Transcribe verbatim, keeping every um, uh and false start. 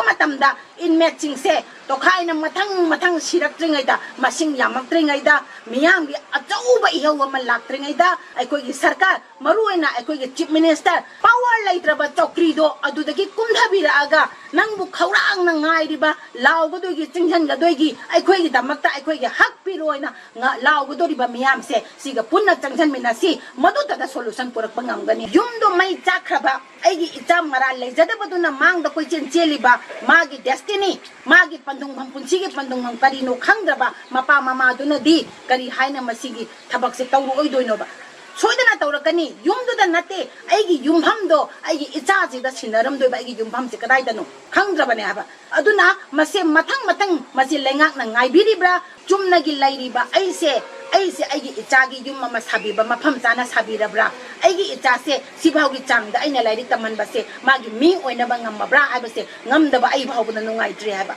ꯃꯇꯝꯗ inmateꯁꯤꯡꯁꯦ ꯇꯣꯈꯥꯏꯅ ꯃꯊꯪ ꯃꯊꯪ ꯁꯤꯔꯛꯇ꯭ꯔꯤꯉꯩꯗ, ꯃꯁꯤꯡ ꯌꯥꯝꯃꯛꯇ꯭ꯔꯤꯉꯩꯗ, ꯃꯤꯌꯥꯝꯒꯤ ꯑꯆꯧꯕ ꯏꯍꯧ ꯑꯃ ꯂꯥꯛꯇ꯭ꯔꯤꯉꯩꯗ, ꯑꯩꯈꯣꯏꯒꯤ ꯁꯔꯀꯥꯔ, ꯃꯔꯨ ꯑꯣꯏꯅ ꯑꯩꯈꯣꯏꯒꯤ Chief Minister, power ꯂꯩꯇ꯭ꯔꯕ ꯆꯧꯀ꯭ꯔꯤꯗꯣ ꯑꯗꯨꯗꯒꯤ ꯀꯨꯝꯊꯕꯤꯔꯛꯑꯒ, ꯅꯪꯕꯨ ꯈꯧꯔꯥꯡꯅ ꯉꯥꯏꯔꯤꯕ, ꯂꯥꯎꯒꯗꯣꯏꯒꯤ, ꯆꯤꯡꯁꯤꯟꯒꯗꯣꯏꯒꯤ, ꯑꯩꯈꯣꯏꯒꯤꯗꯃꯛꯇ ꯑꯩꯈꯣꯏꯒꯤ ꯍꯛ ꯄꯤꯔꯣꯅ ꯉ-, ꯂꯥꯎꯒꯗꯧꯔꯤꯕ ꯃꯤꯌꯥꯝꯁꯦ, ꯁꯤꯒ ꯄꯨꯟꯅ ꯆꯪꯁꯤꯟꯃꯤꯟꯅꯁꯤ, ꯃꯗꯨꯇꯗ solution ꯄꯨꯔꯛꯄ ꯉꯝꯒꯅꯤ꯫ ꯌꯨꯝꯗꯣ ꯃꯩ ꯆꯥꯛꯈ꯭ꯔꯕ, ꯑꯩꯒꯤ ꯏꯆꯥ ꯃꯔꯥꯜ ꯂꯩꯖꯗꯕꯗꯨꯅ ꯃꯥꯡꯗ ꯀꯣꯏꯆꯦꯟ ꯆꯦꯜꯂꯤꯕ, ꯃꯥꯒꯤ destiny, ꯃꯥꯒꯤ ꯄꯟꯊꯨꯡꯐꯝ, ꯄꯨꯟꯁꯤꯒꯤ ꯄꯟꯊꯨꯡꯐꯝ ꯀꯔꯤꯅꯣ ꯈꯪꯗ꯭ꯔꯕ ꯃꯄꯥ ꯃꯃꯥꯗꯨꯅꯗꯤ ꯀꯔꯤ ꯍꯥꯏꯅ ꯃꯁꯤꯒꯤ ꯊꯕꯛꯁꯦ ꯇꯧꯔꯛꯑꯣꯏꯗꯣꯏꯅꯣꯕ? ꯁꯣꯏꯗꯅ ꯇꯧꯔꯛꯀꯅꯤ꯫ ꯌꯨꯝꯗꯨꯗ ꯅꯠꯇꯦ, ꯑꯩꯒꯤ ꯌꯨꯝꯐꯝꯗꯣ, ꯑꯩꯒꯤ ꯏꯆꯥꯁꯤꯗ ꯁꯤꯟꯅꯔꯝꯗꯣꯏꯕ, ꯑꯩꯒꯤ ꯌꯨꯝꯐꯝꯁꯦ ꯀꯗꯥꯏꯗꯅꯣ ꯈꯪꯗ꯭ꯔꯕꯅꯦ ꯍꯥꯏꯕ꯫ ꯑꯗꯨꯅ ꯃꯁꯦ ꯃꯊꯪ ꯃꯊꯪ ꯃꯁꯤ ꯂꯩꯉꯥꯛꯅ ꯉꯥꯏꯕꯤꯔꯤꯕ꯭ꯔꯥ? ꯆꯨꯝꯅꯒꯤ ꯂꯩꯔꯤꯕ ꯑꯩꯁꯦ, ꯑꯩꯁꯦ ꯑꯩꯒꯤ ꯏꯆꯥꯒꯤ ꯌꯨꯝ ꯑꯃ ꯁꯥꯕꯤꯕ ꯃꯐꯝ ꯆꯥꯅ ꯁꯥꯕꯤꯔꯕ꯭ꯔꯥ? ꯑꯩꯒꯤ ꯏꯆꯥꯁꯦ ꯁꯤꯐꯥꯎꯒꯤ ꯆꯥꯡꯗ ꯑꯩꯅ ꯂꯥꯏꯔꯤꯛ ꯇꯝꯍꯟꯕꯁꯦ ꯃꯥꯒꯤ ꯃꯤ ꯑꯣꯏꯅꯕ ꯉꯝꯃꯕ꯭ꯔꯥ ꯍꯥꯏꯕꯁꯦ ꯉꯝꯗꯕ ꯑꯩ ꯐꯥꯎꯕꯗ ꯅꯨꯡꯉꯥꯏꯇ꯭ꯔꯦ ꯍꯥꯏꯕ꯫